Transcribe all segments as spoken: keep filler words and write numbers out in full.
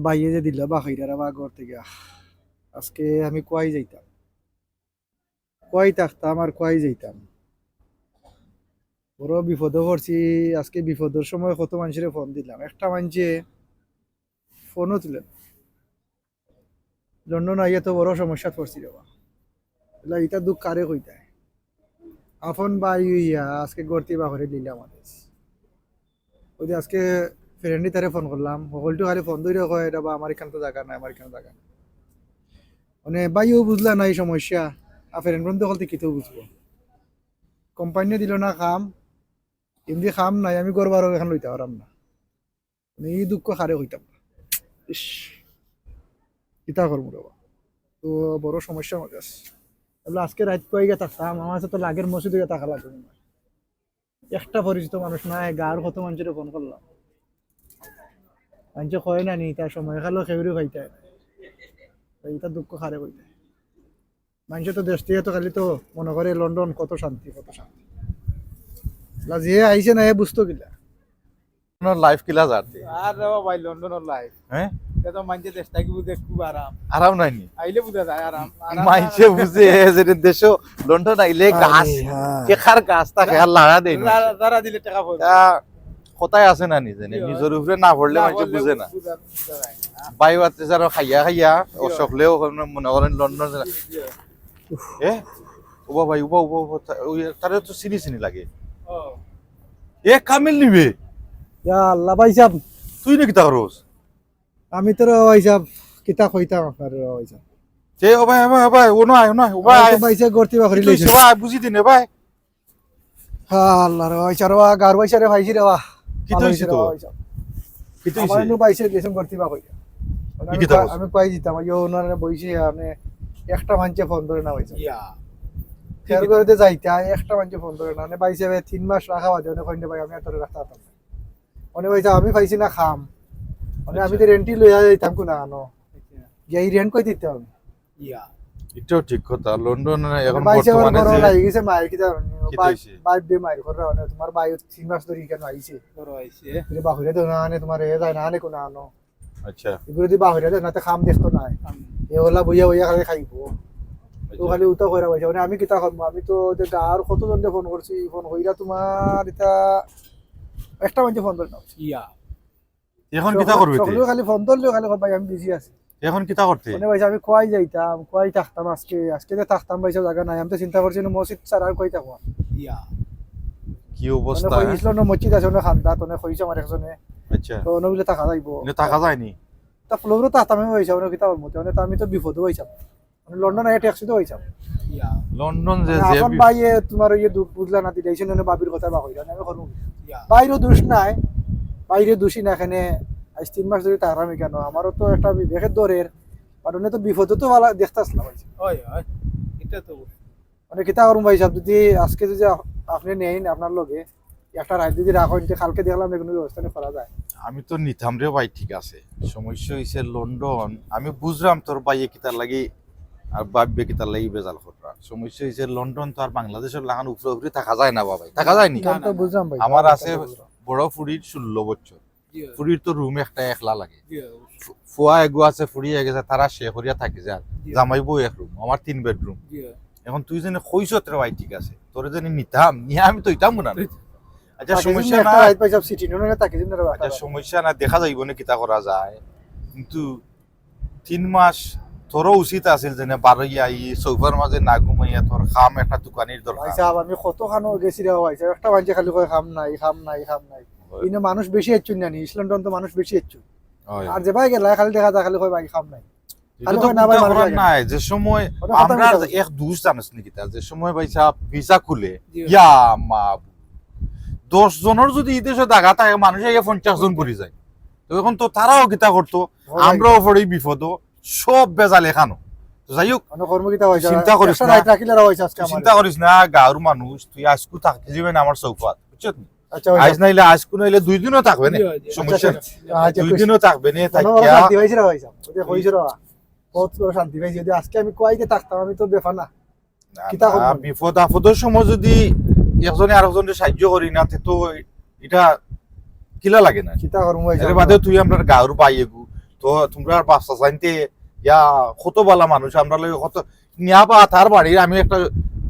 ভাইয়ে যে দিলা বাহিরা রে বা ঘর থাকি, আজকে আমি কুয়াই যাইতাম, কুয়াই থাকতাম আর কুয়াই যাইতাম। বড় বিপদো পড়ছি। আজকে বিপদর সময় কত মানষরে ফোন দিলাম, একটা মানষে ফোনও তুলে না। লন্ডন আইয়া তো বড় সমস্যাত পড়ছি রে বা। ইলা ইতা দুঃখ কারে কইতায়? আপন ভাই অইয়া আজকে ঘর থাকি বার করি দিলা আমারে। ওই যে আজকে ফ্রেন্ডে তারে ফোন করলাম, হকলটু খালি ফোন ধরিয়া কয়, "রে বা, আমার ইখান তো জাগা নাই, আমার ইখান জাগা নাই।" মানে ভাইও বুঝলা না ই সমস্যা, আর ফ্রেন্ড বন্ধু হকলতে কিতা বুঝবো? কোম্পানিয়ে দিল না কাম, এমনি কাম নাই, আমি ঘর ভাড়াও ইখান লইতাম পারতাম না। মানে ই দুঃখ কারে কইতাম। ইস, কিতা করমু রে বা? তো বড় সমস্যার মাঝে আছি। তাইলে আজকে রাইত কুয়াই গিয়া থাকতাম, আমার কাছে তো লাগের মসজিদো গিয়া থাকা লাগবো মনে হয়। একটা পরিচিত মানুষ নাই, গাঁওর কত মানষরে ফোন করলাম, মানষে কয় না নি, তার সময় কালো কেউরে পাইতায় না। তো ইতা দুঃখ কারে কইতায়? মানষে তো দেশ থাকি তো খালি তো মনে করে লন্ডন কত শান্তি, কত শান্তি। লা যে আইছে না, হে বুঝতো কিলা? লন্ডনর লাইফ কিলা যার তে? আর রে বা ভাই, লন্ডনর লাইফ। হ্যাঁ? ইটা তো মানষে দেশ থাকি বুঝে খুব আরাম। আরাম নায় নি? আইলে বুঝা যায় আরাম। আরাম মানষে বুঝে যে দেশো লন্ডন আইলে আরে গাছ, হ্যাঁ। কেকার গাছ থাকে আর লাড়া দেয় না। যারা, যারা দিলে টেকা পাইবো। তা কথায় আছে না নি, নিজর উপরে না পড়লে মানষে বুঝে না। বুঝা, বুঝা যায় না। ভাই বাতে যারা খাইয়া খাইয়া, ও জি। সকলেও মনে করেন লন্ডন। জি, জি। এ? উবা ভাই, উবা, উবা, উবা, তা-, ওই, তারে তো চিনি চিনি লাগে। ও। এ কামিল নি বে? ইয়া আল্লাহ, ভাইসাব। তুই নি কিতা করস? আমি তো রে ভাইসাব, কিতা কইতাম আপনারে রে ভাইসাব। এ, ও ভাই, ও ভাই, ও ভাই, ও নয়, ও নয়, ও ভাই। আমি তো ভাইসাব ঘর থাকি বার করি কিতা অইছে লইছি। ভাই, বুঝি দিনে ভাই। হ্যাঁ, আল্লাহ রে ভাইসাব, রে বা, গাঁওর ভাইসাবরে পাইছি রে বা। কিতা অইছে তো? ভাইসাব। কিতা অইছে? আমার নু ভাইসাব গেছেন ঘর থাকি বার করি। মানে কি আমি কিতা কয়-, করছে? আমি কই দিতাম, ইয়ো, ওনারা বইছে, মানে, একটা মানষে ফোন ধরে না ভাইসাব। ইয়া। ফের করে দে যাইতা, একটা মানষে ফোন ধরে না। মানে, ভাইসাবে তিন মাস রাখা বাদে, মানে, কইন দে ভাই, আমি আর তোরে রাখতাম পারতাম না। মানে, ভাইসাব, আমি পাইছি না কাম। মানে, আমি আচ্ছা। তো রেন্টই লইয়া যাইতাম কুনা আনো। আচ্ছা। গিয়া ই রেন্ট কই দিতাম আমি? ইয়া। ইটাও ঠিক কথা, লন্ডনে এখন ভাইসাব বর্তমানে বড় যে লাগি গেছে, মায়ের কিতা, কিতা ভাই, হইছে? ভাই বে মায়ের করে, মানে, তোমার ভাই তিন মাস ধরে ইখানো আইছে। বড় আইছে। তুমি বাহিরে তো না আনে, তোমার এ যায় না আনে কুনা আনো। আচ্ছা। এগুলো দি বাহিরে যায় না, তো কাম দেখতো না। কাম। এ ওলা বইয়া বইয়া খালি খাইবো। তো আচ্ছা। খালি উতা কইরা বইছে। মানে, আমি কিতা করবো? আমি তো যে গাঁওর কত জনরে ফোন করছি, ফোন কইরা তোমার ইতা একটা মানষে ফোন ধরে না। ইয়া। এখন কিতা করবে তে? সকলে খালি ফোন ধরলেও খালি কয়, "ভাই, আমি বিজি আছি।" এখন কিতা করতে? মানে, ভাইসাব, আমি কুয়াই যাইতাম, কুয়াই থাকতাম আজকে, আজকে যে থাকতাম, ভাইসাব, জাগা নাই। আমি তো চিন্তা করছি, মসজিদ ছাড়া আর কুয়াই থাকবো। ইয়া। কি মানে, অবস্থা, কই হ্যাঁ? ইসলাম মসজিদ আছে, অনে খান্দাত, অনে কইছে আমার একজনে। আচ্ছা। তো অনে বুলে থাকা যাইবো। এনে থাকা যায়নি? তা ফ্লোরও থাকতাম আমি, ভাইসাব, অনে কিতা করমু তে, অনে তো আমি তো বিপদো ভাইসাব। মানে, লন্ডন আইয়া ট্যাক্সি তো ভাইসাব। ইয়া। লন্ডন যে, মানে, যে এখন বি- ভাইয়ে তোমার ওই যে দুঃখ বুঝলা না, দিলে এই জন্য ভাবির কথা বা কইরা, আমি করমু। ইয়া। ভাইরও দোষ নাই, ভাইরে দোষী না, এখানে আজ তিন মাস ধরে থাকলাম কেন, আমারও তো একটা বিবেকে ধরের, কারণ তো বিপদে তো ভালা দেখতাছ না ভাইসাব। হয়, হয়, এটা তো। মানে, কিতা করমু ভাইসাব, যদি আজকে যদি আপ-, আপনে নেইন আপনার লগে, একটা রাইত যদি রাখইন, তে কালকে দেখলাম যে কুনু ব্যবস্থা নি করা যায়। আমি তো নিতাম রে ভাই, ঠিক আছে। সমস্যা অইছে লন্ডন, আমি বুঝরাম তোর ভাইয়ে কিতার লাগি আর ভাবিয়ে কিতার লাগি বেজাল কররা। সমস্যা অইছে লন্ডন তো আর বাংলাদেশর লাখান উপরে উপরে থাকা যায় না বা ভাই, থাকা যায়নি। না, না, না। বুঝরাম ভাই, আমার আছে বুঝরাম। বড় ফুড়ির ষোলো বছর। জি। ফুড়ির তো রুম একটা একলা লাগে। জি। ফু-, ফুয়া এগু আছে, ফুড়ি এগু আছে, তারা share করিয়া থাকি যার। জি। জামাই বউ এক রুম, আমার তিন বেডরুম। জি। এখন তুই যেন কইছত রে ভাই, ঠিক আছে, তোরে যেন নিতাম, নিয়া আমি তো অইতাম না। আচ্ছা, থাকি সমস্যা না। রাইত ভাইসাব সিটি নুনে থাকি দিন রে ভাই। আচ্ছা, সমস্যা না, দেখা যাইবো নে কিতা করা যায়। কিন্তু তিন মাস তোরও উচিত আছিল যেন বারইয়া ই সোফার মাঝে না ঘুমাইয়া তোর কাম একটা দোকানির দরকার। ভাইসাব, আমি কতখানো গেছি রে ভাইসাব, একটা মানষে খালি কয়, "কাম নাই, কাম নাই, কাম নাই।" হয়। ইনো মানুষ বেশি আইছইন না নি, ইস্ট লন্ডন তো মানুষ বেশি আইছইন। হয়। আর যে ভাই গেলা খালি দেখা যায় খালি কয়, "ভাই, কাম নাই।" ইটা খালি তো কয় না, ভাই, বুঝতে মানুষ পারার লাগে না। নাই, যে সময় ওটা কথা আমরা বুঝতে হবে। এক দোষ জানোস নি কিতা, যে সময় ভাইসাব ভিসা খুলে, জি। ইয়া মাবুদ, দশ জনর যদি ই দেশো জাগা থাকে, মানুষ আইয়া পঞ্চাশ জন ভরি যায়। তো এখন তো তারাও কিতা করতো, হয়। আমরাও পড়ি বিপদো, সব বেজাল এখানো। তো যাই হোক, মানে কর্ম কিতা হইছে? চিন্তা করিস একটা না। রাইত রাখিলে আর হইছে আজকে তুই আমার। চিন্তা করিস না, গাঁওর মানুষ, তুই আইজকু থাকি যাবে না আমার সোফাত, বুঝছত নি? আচ্ছা, হইছে। আইজ নাইলে আইজকু নাইলে দুই দিনও থাকবে নে, জি, জি। সমস্যা আচ্ছা, নেই। আচ্ছা, দুই খুশি। দিনও থাকবে নে, মানে থাকিয়া শান্তি পাইছি রে ভাইসাব, ওই যে কইছি রে, বহুত বড় শান্তি পাইছি। যদি আজকে আমি কুয়াইতে থাকতাম, আমি তো বেফানা। না, কিতা না, করবো? বিপদ আপদর সময় যদি একজনে আরেকজনরে সাহায্য করি না, তে তো ইটা কিলা লাগে না? কিতা করবো ভাইসাব? এর বাদে তুই আমরার গাঁওর ভাই এগু, তো তুমরার বাপ চাচাইন্তে ইয়া কত বালা মানুষ, আমরার লগে কত নিয়া বা তার বাড়ির আমি একটা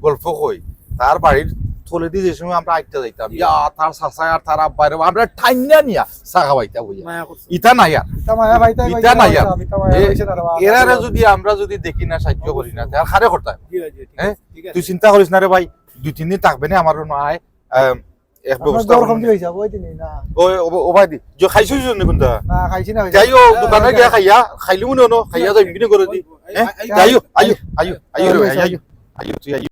গল্প কই, তার বাড়ির তলেদি যে সময় আমরা আইতা যাইতাম, ইয়া তার চাচায় আর তার আব্বায় রে, আমরা টাইন্না নিয়া চা খাওয়াইতা বইয়া। মায়া করছে। ইতা নাই আর। ইতা মায়া ভাইতাই ইতা নাই আর। ইতা মায়া এ-, পাইছে না রে বাবা। এরারে যদি আমরা যদি দেখি না, সাহায্য করি না, তে আর কারে করতাম? জি ভাই, জি, ঠিক হ্যাঁ? আছে, ঠিক আছে। তুই চিন্তা করিস না রে ভাই, দুই তিন দিন থাকবে না আমার কোনো আয়, আম, এক আপনার ব্যবস্থা দর করবো কমতি না। হয়ে যাবো, ওই দিনই না। ওই, ও, ও ভাই দি, যে খাইছো নি কোনটা? না, খাইছি না, খাইছি যাইও, না। দোকানে গিয়া খাইয়া, খাইলে মনে হলো, খাইয়া যাই, বিনে করে দি। হ্যাঁ? আই, আই, যাইও, আই, আইও, আইও, আইও রে ভাই, আইও, আইও। আইও, তুই আইও।